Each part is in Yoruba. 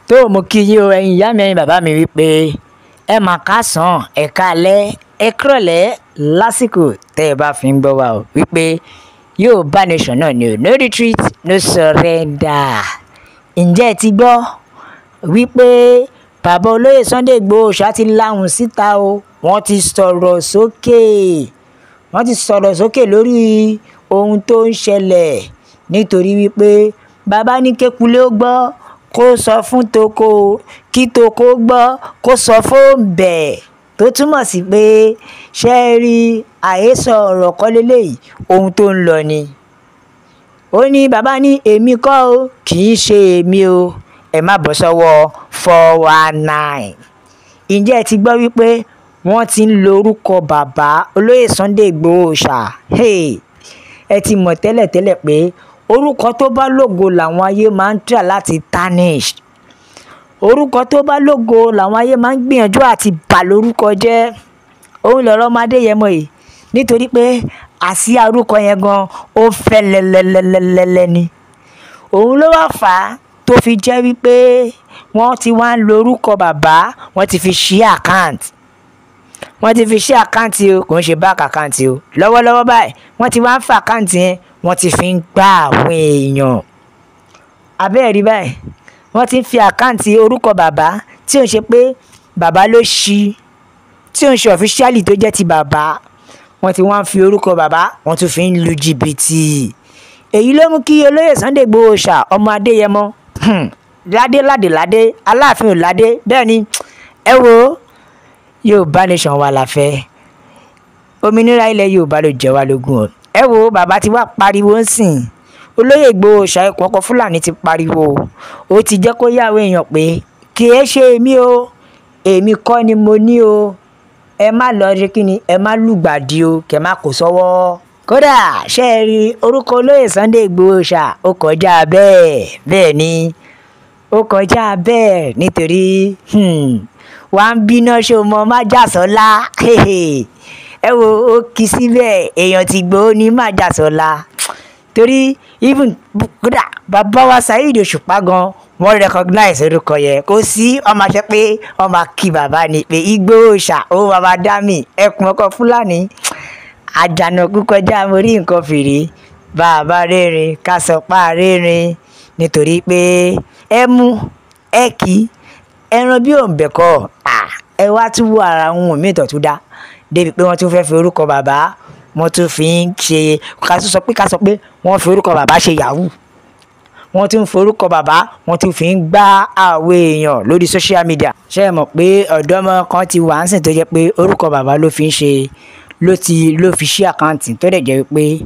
Tó mo kí yín o, ẹ̀yin ìyá mi, ẹ̀yin bàbá mi, wípé ẹ mà káàsán, ẹ káalẹ́, ẹ kúrọ̀lẹ́ lásìkò tẹ́ ẹ bá fi ń gbọ́ wa o, wípé Yorùbá Nation náà ni o, no retreat, no surrender. Ǹjẹ́ ẹ ti gbọ́ wípé bàbá olóyè Sunday Igboho ṣá ti lahùn síta o? Wọ́n ti sọ̀rọ̀ sókè, wọ́n ti sọ̀rọ̀ sókè lórí ohun tó ń ṣẹlẹ̀, nítorí wípé bàbá ní kékulé ó gbọ́ kó sọ fún toko, kí toko gbọ́ kó sọ fún bẹ́ẹ̀, tó túmọ̀ sí pé ṣé ẹ rí àhesọ ọ̀rọ̀ kọ́ leléyìí, ohun tó ń lọ ni. Ó ní bàbá ní èmi kọ́ o, kì í ṣe èmi o, ẹ má bọ́ sọ́wọ́ 419. Ǹjẹ́ ẹ ti gbọ́ wípé wọ́n ti ń lo orúkọ bàbá olóyè Sunday Igboho ṣá? Ẹ ti mọ̀ tẹ́lẹ̀tẹ́lẹ̀ pé orúkọ tó bá lógo làwọn ayé máa ń try láti tarnish. Orúkọ tó bá lógo làwọn ayé máa ń gbìyànjú àti bà lórúkọ jẹ́. Òun lọ̀rọ̀ ọmọ Adéyẹmọ yìí, nítorí pé àsíá orúkọ yẹn gan ó fẹ́ lẹ́lẹ́lẹ́lẹ́lẹ́ ni. Òun ló wá fà á tó fi jẹ́ wípé wọ́n ti wá ń lo orúkọ bàbá, wọ́n ti fi ṣí account. Wọ́n ti fi ṣí account o, kò ń ṣe bank account o. Lọ́wọ́lọ́wọ́ báyìí, wọ́n ti wá ń fa account yẹn, wọ́n ti fi ń gbá àwọn èèyàn. Àbẹ́ẹ̀ rí báyìí, wọ́n ti ń fi account orúkọ bàbá tí ò ń ṣe pé bàbá ló ṣí, tí ò ń ṣe officially tó jẹ́ ti bàbá. Wọ́n ti wá ń fi orúkọ bàbá, wọ́n tún fi ń lu jìbìtì. Èyí ló mú kí olóyè Sunday Igboho ṣá, ọmọ Adéyẹmọ, ládé ládé ládé, Aláàfin ò ládé. Bẹ́ẹ̀ ni, ẹ wo, Yorùbá Nation wa la fẹ́. Òmìnira ilẹ̀ Yorùbá ló jẹ wá lógún o. Ẹ wo, bàbá ti wá pariwo ń sìn. Olóyè Igboho ṣá, ẹkùn ọkọ Fúlàní ti pariwo. Ó ti jẹ́ kó yé àwọn èèyàn pé kì í ṣe èmi o, èmi kọ́ ni mo ní o. Ẹ má lọ ṣe kí ni, ẹ má lùgbàdì o, kẹ má kó sọ́wọ́. Kódà ṣé ẹ rí orúkọ olóyè Sunday Igboho ṣá, ó kọjá bẹ́ẹ̀. Bẹ́ẹ̀ ni, ó kọjá bẹ́ẹ̀, nítorí wà ń bínú ṣó mọ Májàsọ́lá. Ẹ wo, ó kì í síbẹ̀, èèyàn ti Igboho ní Májàsọ́lá. Torí even kódà bàbá wa Saheed Òṣùpá gan, wọ́n recognize orúkọ yẹn. Kò sí ọmọ àṣẹ pé ọmọ kí bàbá ni pé Igboho ṣá, ó bàbá dá mi, ẹkùn ọkọ Fúlàní. Àjànàkú kọjá mo rí nǹkan fìrí. Bàbá rẹ́rìn ká sọ pa rẹ́rìn, nítorí pé ẹ mú ẹ kí ẹran bí òǹbẹ̀kọ. Ẹ wá tún wo ara ohun míì tó tún dá débi pé wọ́n tún fẹ́ fi orúkọ bàbá, wọ́n tún fi ń ṣe, ká sọ pé wọ́n fi orúkọ bàbá ṣe yahoo. Wọ́n tún fi orúkọ bàbá, wọ́n tún fi ń gbá àwọn èèyàn lórí social media. Ṣé ẹ mọ̀ pé ọ̀dọ́mọ kan ti wà ń sìn tó jẹ́ pé orúkọ bàbá ló fi ń ṣe, ló ti ló fi ṣí account, tó dẹ̀ jẹ́ pé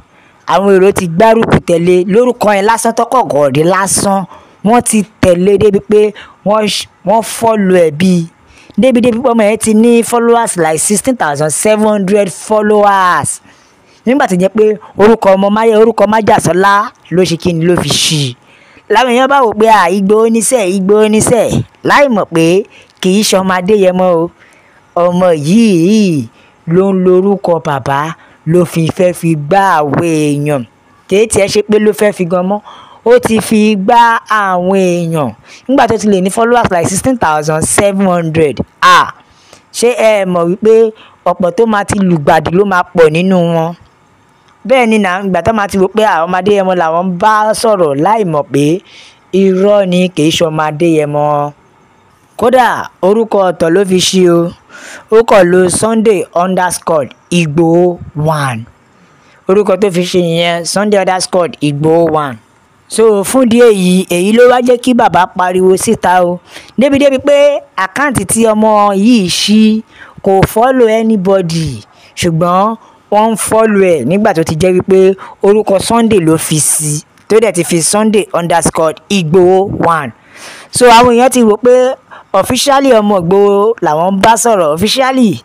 àwọn èrò ti gbárùkù tẹ̀lé lórúkọ yẹn lásán, tọkọ̀ gọ̀ọ̀dì lásán, wọ́n ti tẹ̀lé débi pé wọ́n follow ẹ̀ bíi débi débi pé ọmọ yẹn ti ní followers like 16,700 followers, nígbà tó jẹ́ pé orúkọ ọmọ máyẹ, orúkọ Májàsọ́lá ló ṣe kí ni, ló fi ṣí i. Làwọn èèyàn bá wò pé à Ìgbòho níṣẹ́, Ìgbòho níṣẹ́, láì mọ̀ pé kì í ṣọmọ Adéyẹmọ o. Ọmọ yìí ló ń lorúkọ bàbá, ló fi fẹ́ fi gbá àwọn èèyàn. Kì í tiẹ̀ ṣe pé ló fẹ́ fi gan mọ́, ó ti fi gbá àwọn èèyàn nígbà tó ti lè ní followers like 16,700. Ah, ṣé ẹ mọ̀ wípé ọ̀pọ̀ tó máa ti lùgbàdì ló máa pọ̀ nínú wọn? Bẹ́ẹ̀ ni nà, ìgbà tó máa ti wò pé àwọn ọmọ Adéyẹmọ làwọn ń bá sọ̀rọ̀, láì mọ̀ pé irọ́ ni, kì í ṣe ọmọ Adéyẹmọ. Kódà orúkọ ọ̀tọ̀ ló fi ṣí o. Ó kàn lo Sunday_Igboho1. Orúkọ tó fi ṣe ìyẹn, Sunday_Igboho1. So fún ìdí èyí, èyí ló wá jẹ́ kí bàbá pariwo síta o, débi débi pé account tí ọmọ yìí ṣí kò follow anybody, ṣùgbọ́n wọ́n ń follow ẹ̀ nígbà tó ti jẹ́ wípé orúkọ Sunday ló fi sí, tó dẹ̀ ti fi Sunday_Igboho1. So àwọn èèyàn ti rò pé officially ọmọ Ìgbòho làwọn ń bá sọ̀rọ̀, officially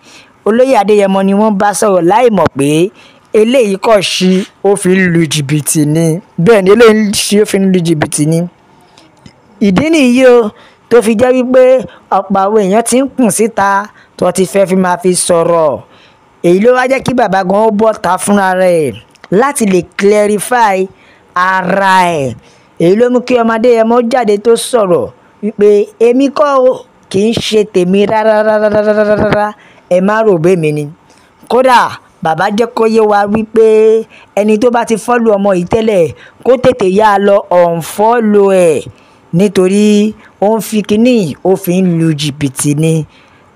olóyè Adéyẹmọ ni wọ́n bá sọ̀rọ̀, láì mọ̀ pé eléyìí kọ̀ sí ó fi ń lu jìbìtì ni. Bẹ́ẹ̀ ni, eléyìí ṣí ó fi ń lu jìbìtì ni. Ìdí nìyí o tó fi jẹ́ wípé ọ̀pọ̀ àwọn èèyàn ti ń kùn síta tó ti fẹ́ fi máa fi sọ̀rọ̀. Èyí ló wá jẹ́ kí bàbá gan ó bọ́ta fúnra rẹ̀ láti lè clarify ara ẹ̀. Èyí ló mú kí ọmọ Adéyẹmọ jáde tó sọ̀rọ̀. wípé èmi kọ́ o, kì í ṣe tèmi rárárárárárá, ẹ má rò bẹ́ẹ̀ mi ni. Kódà bàbá jẹ́ kó yé wa wípé ẹni tó bá ti follow ọmọ yìí tẹ́lẹ̀ kó tètè yá a lọ unfollow ẹ̀, nítorí ó ń fi kínní ó fi ń lu jìbìtì ni.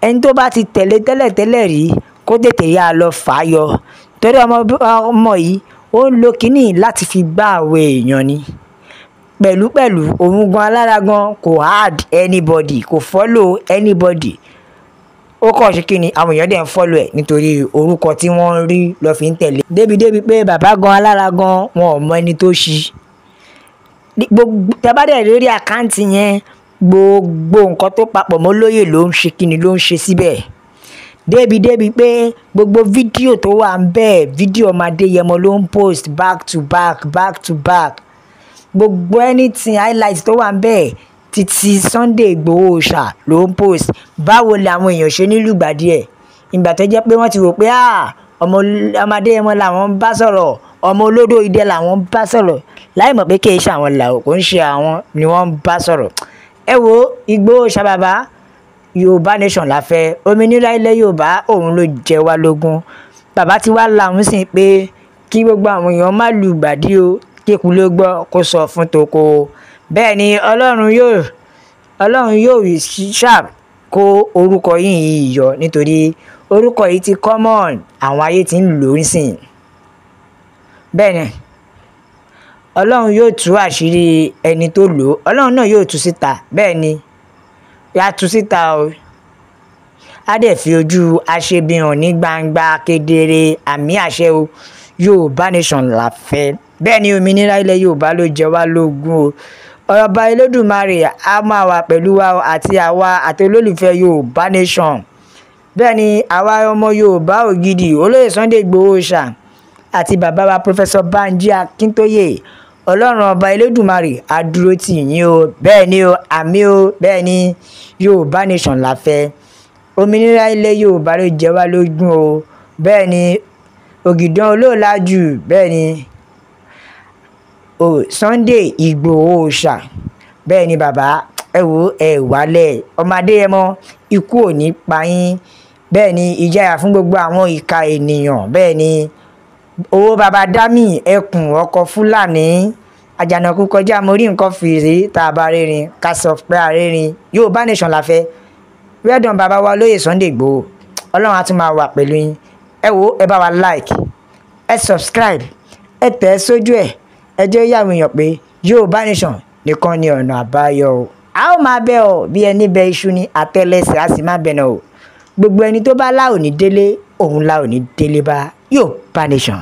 Ẹni tó bá ti tẹ̀lé tẹ́lẹ̀tẹ́lẹ̀ rí kó tètè yá a lọ fà á yọ, torí ọmọ yìí ó ń lo kínní láti fi gbá àwọn èèyàn ni. Pẹ̀lúpẹ̀lú òun gan alára gan kò add anybody, kò follow anybody. Ó kàn ṣe kíni, àwọn èèyàn dẹ̀ ń follow ẹ̀ nítorí orúkọ tí wọ́n ń rí lọ́ fi ń tẹ̀lé. Débi pé bàbá gan alára gan wọn ò mọ ẹni tó ṣí. Gbogbo tẹ́ bá dẹ̀ lórí account yẹn, gbogbo nǹkan tó papọ̀ mọ́ lóyè ló ń ṣe kíni ló ń ṣe síbẹ̀. Débi pé gbogbo fídíò tó wà ń bẹ́ẹ̀, fídíò ọmọ Adéyẹmọ ló ń post back to back, back to back. Gbogbo anything highlight tó wà ń bẹ́ẹ̀ títí Sunday Igboho ṣà ló ń post. Báwo ni àwọn èèyàn ṣe nílùgbàdì ẹ̀? Ìgbà tó jẹ́ pé wọ́n ti rò pé ọmọ Adéyẹmọ làwọn ń bá sọ̀rọ̀, ọmọ olódò idẹ làwọn ń bá sọ̀rọ̀, láì mọ̀ pé kì í ṣe àwọn làwọn, kò ń ṣe àwọn ni wọ́n ń bá sọ̀rọ̀. Ẹ wo Igboho ṣà bàbá, Yorùbá Nation la fẹ́, òmìnira ilẹ̀ Yorùbá òun ló jẹ wá lógún. Bàbá ti wá làwọn sìn pé kí gbogbo àwọn èèyàn má lùgbàdì o, kí eku ló gbọ́ kó sọ fún toko. Bẹ́ẹ̀ ni Ọlọ́run yóò ṣà kó orúkọ yìí yọ, nítorí orúkọ yìí ti common, àwọn ayé ti ń lò ó sìn. Bẹ́ẹ̀ ni Ọlọ́run yóò tú àṣírí ẹni tó lò ó, Ọlọ́run náà yóò tú síta. Bẹ́ẹ̀ ni yá tú síta o, á dẹ̀ fi ojú aṣebi hàn ní gbangba kedere, àmì àṣẹ o. Yorùbá Nation la fẹ́. Bẹ́ẹ̀ ni òmìnira ilẹ̀ Yorùbá ló jẹ wá lógún o. Ọba Olódùmarè á máa wà pẹ̀lú wa àti àwa àti olólùfẹ́ Yorùbá Nation. Bẹ́ẹ̀ ni àwa ọmọ Yorùbá ògidì, olóyè Sunday Igboho ṣà àti bàbá wa Professor Banji Akintoye, Ọlọ́run ọba Olódùmarè á dúró tì yín o. Bẹ́ẹ̀ ni o, àmì o. Bẹ́ẹ̀ ni Yorùbá Nation la fẹ́. Òmìnira ilẹ̀ Yorùbá ló jẹ wá lógún o. Bẹ́ẹ̀ ni Ògìdán Olóòlàjù, bẹ́ẹ̀ ni o Sunday Igboho ṣà. Bẹ́ẹ̀ ni bàbá, ẹ wo ẹ wálẹ̀, ọmọ Adéyẹmọ ikú ò ní pa yín. Bẹ́ẹ̀ ni ìjayà fún gbogbo àwọn ìka ènìyàn. Bẹ́ẹ̀ ni owó baba dami ẹkùn ọkọ̀ Fúlàní àjànàkú kọjá mo rí nǹkan fìrí, tá a bá rírin ká sọ pé a rírin. Yorùbá Nation la fẹ́. Well done bàbá wa olóyè Sunday Igboho, Ọlọ́run á tún máa wà pẹ̀lú yín. Ẹ wo ẹ bá wa like, ẹ subscribe, ẹ tẹ̀ ẹ́ sójú ẹ̀, ẹ jẹ́ yà àwọn èèyàn pé Yorùbá Nation nìkan ni ọ̀nà àbáyọ o. A ó máa bẹ̀ ọ́ bí ẹni bẹ iṣu ní àtẹ́lẹsẹ̀, á sì máa bẹ̀nà o. Gbogbo ẹni tó bá lá òní délé, òun lá òní délé bá. Yorùbá Nation.